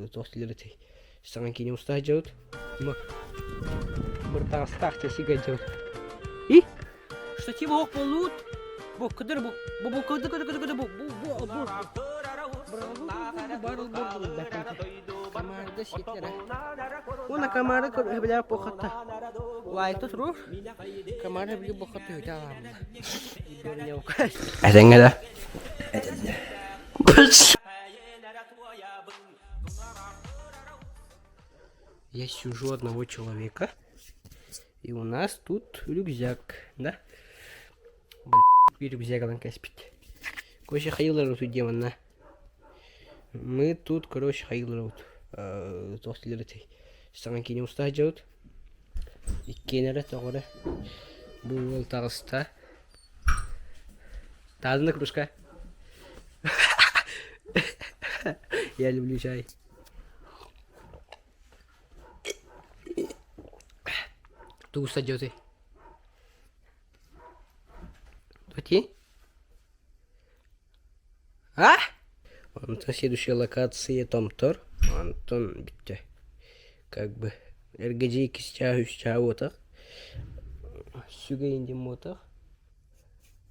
Туох дииллэр этэй? Саҥа киинэ уста сылдьабыт. Быртаҕастаах часик сылдьабыт. И? Штатив оһох буоллубут. Бу кыдыр бу бу бу кыды кыды кыды кыды бу бу бу бу Команда сиэтлэрэ. Уонна команда көрбүлээх буохатта. Лайкта турур. Команда били буохатта үтэ аламла. Этэҥҥэ да? Я сижу одного человека, и у нас тут рюкзак, да? Блин, рюкзак алан кэспит. Короче, хайылар тут демонна. Мы тут, короче, хайылар туох дииллэр этэй? Саҥа киинэ уста сылдьабыт. Иккиэн эрэ тоҕо эрэ. Бу уол таҕыста. Таазына кружка. Я люблю чай. Тугу садьоты? Тоти? А? Онтон следующая локация Томтор. Онтон бүттэ. Как бы эргэдьи иккис чаа үс чаа уотах. Сүгэ индим уотах.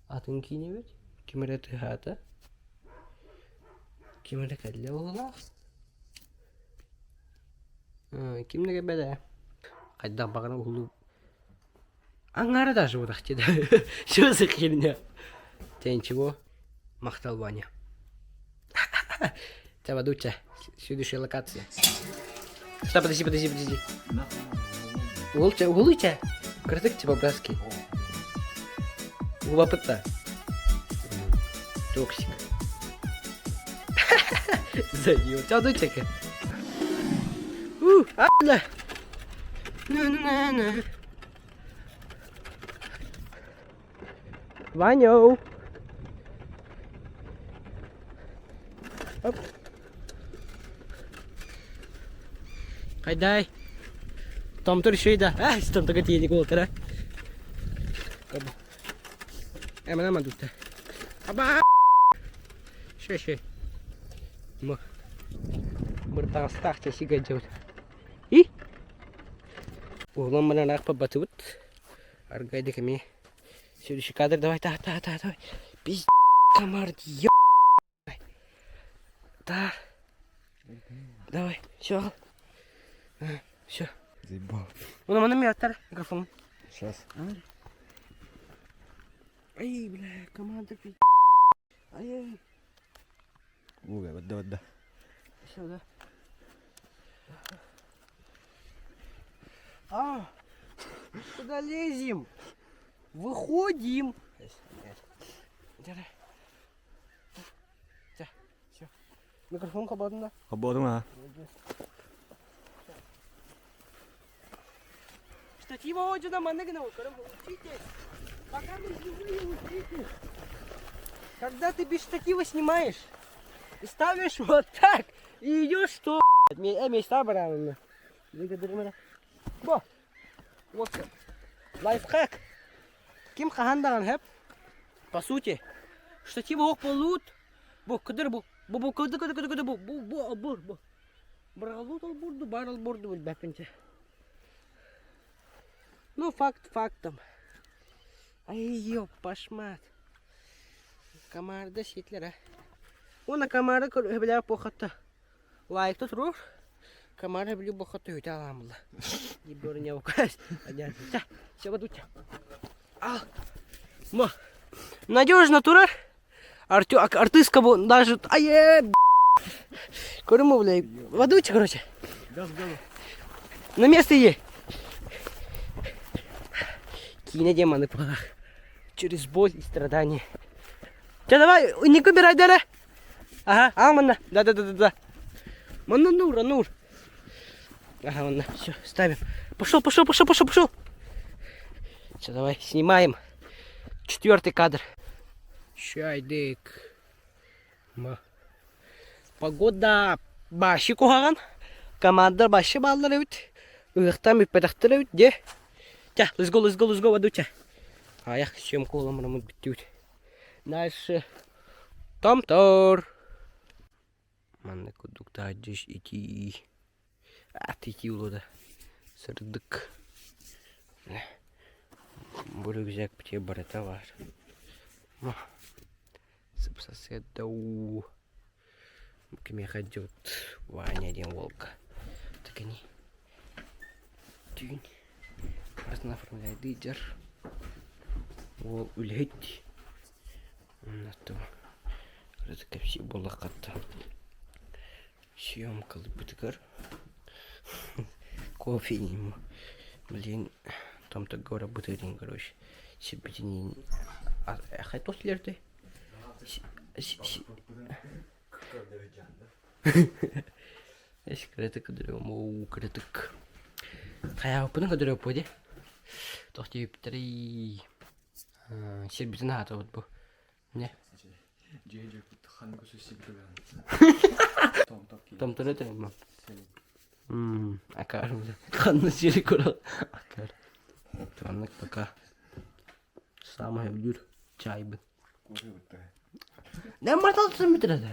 Атын киинэбит. Ким эрэ тыаһаата. Ким эрэ кэллэ быһыылаах. Ким да кэлбэтэ ээ. Хайдах баҕарар уһулуу Аҥаара даже утахчы да. Что за херня? Те ничего. Махтал, Ваня. Тебя ведуча. Следующая локация. Стоп, подожди, подожди, подожди. Угулча, угулуйча. Кырдык типа братский. Любопытно. Токсик. Заебал. Тебя дучка. У, а, бля. На-на-на. Ваню. Оп. Хайдай. Томтор еще да. А, томторга тиийдик буолтара. Эмана мадутта. Аба! Шө шө. Ма. Быртаҕастаах часик дьабыт. И? Уһулан баран аахпабатыбыт. Аргайдык эмиэ. Следующий кадр давай, та, та, та, давай. Пиздец, комар, ё... Да. Давай, все. Все. Заебал. Ну, на меня микрофон. Сейчас. Ай, бля, команда пи... Ай, Ой, вот да, вот да. Все, да. А, куда лезем? Выходим. Все. Микрофон хабадын да? Хабадым а. Штатива одина манныгына учитесь. Пока мы живые, учитесь. Когда ты без штатива снимаешь, и ставишь вот так, и идешь что? Места правильно. Бо. Вот. Лайфхак. Ким хаһан даҕаны хэп. По сути, штатив ох болут. Бу кыдыр бу. Бу бу кыды кыды кыды кыды бу бу бу бу бу. Быралут ол бурду, бар ол бурду билбэппин Ну, факт фактом. Ай, ёп, пашмат. Комарда ситлер, а. Уонна комары бля похотта. Лайкта турур. Комары били бохотта үтэ аламылла. Ебёрня украсть. Все, ведуча. Ал. Ма. Надежно турар. Артю, артистка даже... Ай, Көрүмү, бля. Ведуча, короче. На место иди. Киинэ демоны Через боль и страдания. Чэ, давай, не выбирай дара. Ага, а, манна. Да-да-да-да-да. Манна нур, нур. Ага, манна, все, ставим. Пошел, пошел, пошел, пошел, пошел. Все, давай, снимаем. Четвертый кадр. Чайдык. Погода башы куһаҕан. Команда башы бааллар эбит. Ыһыктан бүппэтэхтэр эбит дьэ. Чэ, let's go, let's go, let's go, Вадуча. Аях съемка уламмыт бүттүбүт. Дальше. Томтор. Манна курдук таһырдьа итии ат итии улуода сырдык. Бу рюкзак барыта баар. Сып-сарсыарда уу кимиэхэ дьыбыт Ваня диэн уолга такини түүн барытын оформляйдыы дьар уол үлэһит уонна кэпсиир буоллаххатта съемкалыырбытыгар кофе блин томторго барарбытыгар короче сирбитиниин хайдах силэртэй Кыратык көрдөрүөм уу кыратык хайаабыппын көрдөрүөхпүт дии туох диэбиттэрий сирбитин аһаатыбыт бу не Томтору этэрим акаар ханна сири көрө акаар маннык пока Саамай сөбүлүүр чаайбын. Нем маталсын бүтүрэтэ.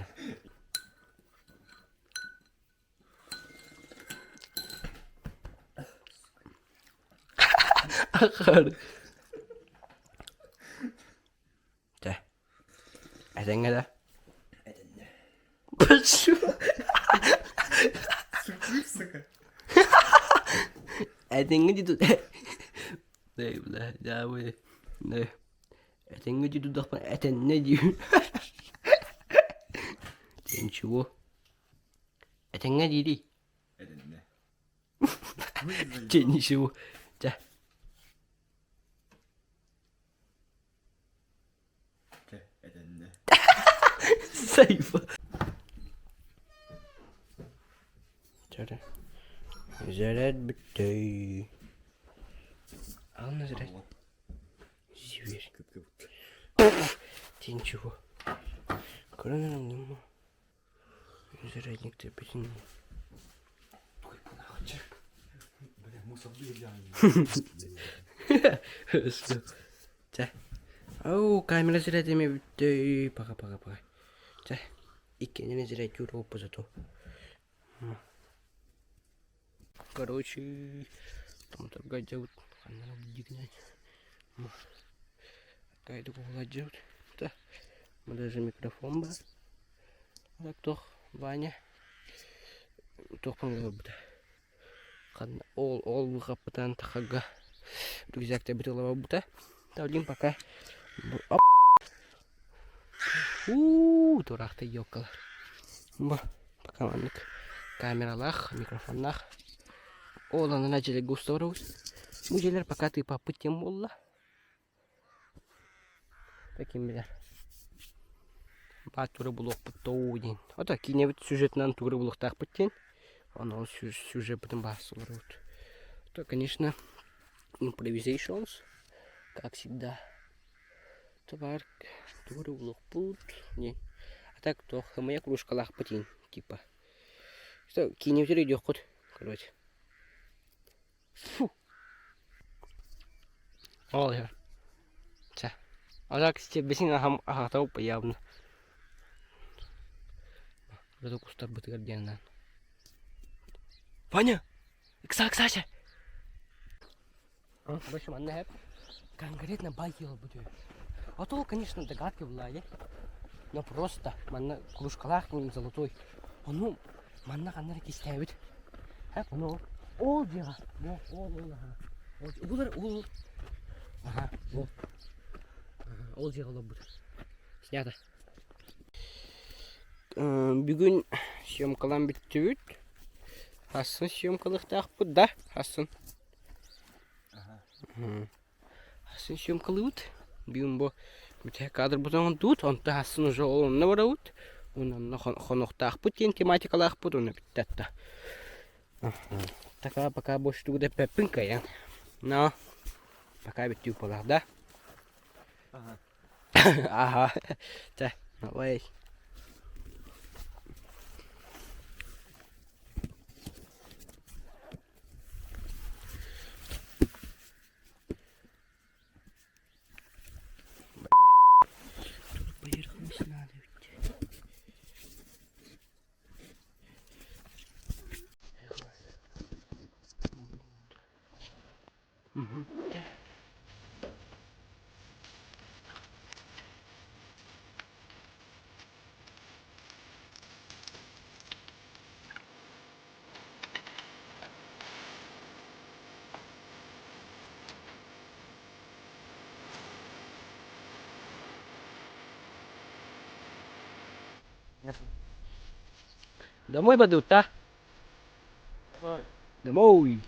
Ахар. Чэ. Этэҥҥэ да? Этэннэ. Этэҥҥэ дии Бля, дьаабы этэҥҥэ дии турдахпына этэннэ диибин. Ничего. Этэҥҥэ диирий? Этэннэ. Чэ, ничего. Чэ. Чэ, этэннэ. Сайфа. Чэрэ. Заряд бүттэй. Ална заряд. Зверь. Ты ничего. Көрөн нема. Зарядник ты Бля, мусорды Чэ. Ау, камера сирэтэми бүттэ. Пока, пока, пока. Чэ, иккинэн сирэттүүр оппу зато. Короче, томторго дьабыт ханна дигинэн. Кайдык уһуладьыбыт. Да. Мы даже микрофон бар. Так туох Ваня туох барбыта. Ханна ол ол быхаппытан тахарга рюкзактарбыт ыла барбыта. Тавлин пока оп уу тураахтай елкалар. Бу пока маннык камералаах, микрофоннаах. Ол анана дьиэлэргэ уста барабыт. Бу дьиэлэр пока тыыпаппыт диэн буолла. Ким билэр. Баар тура булуохпут дуу диэн. Ото киинэбит сюжетынан тугу булуохтаахпыт диэн. Ону сюжеппытын баарса олоробут. То, конечно, improvisations, как всегда. То баар тугу булуохпут диэн. А так туох хымыйа кружкалаахпыт диэн типа. Что киинэбитигэр өйдүөххүт, короче. Фу. Ол иһэр. Чэ. А так бисин ахам ахатау явно. Рыды кустарбытыгар диэннэн. Ваня! Ыкса, ыксаача! В общем, анна конкретно байкила будет. А то, конечно, догадки была, Но просто манна кружкалаах золотой. Ону манна ханна эрэ кистээбит. Ону ол дьиэҕэ. Ол ол аха. Булар ол аха ол. Ол дьиэҕэ олорбут. Снято. Бүгүн съемкалаан бүттүбүт. Хассын съемкалыахтаахпыт да? Хассын. Хассын съемкалыыбыт. Бүгүн бу бүтэһик кадрбытын оҥордубут. Онтон хассын уже ол онно барабыт. Онно хонуохтаахпыт диэн тематикалаахпыт. Онно бүттэ атта. Такая пока больше тугу да эппэппин кыайан. Но пока бүттүү буолар да. Ага. Ага. Чэ, давай. Тут поверхность надо ведь. Домой бардыбыт да? Домой.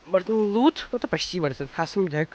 Бардыллыбыт, это почти бардын. Хасым дьэ.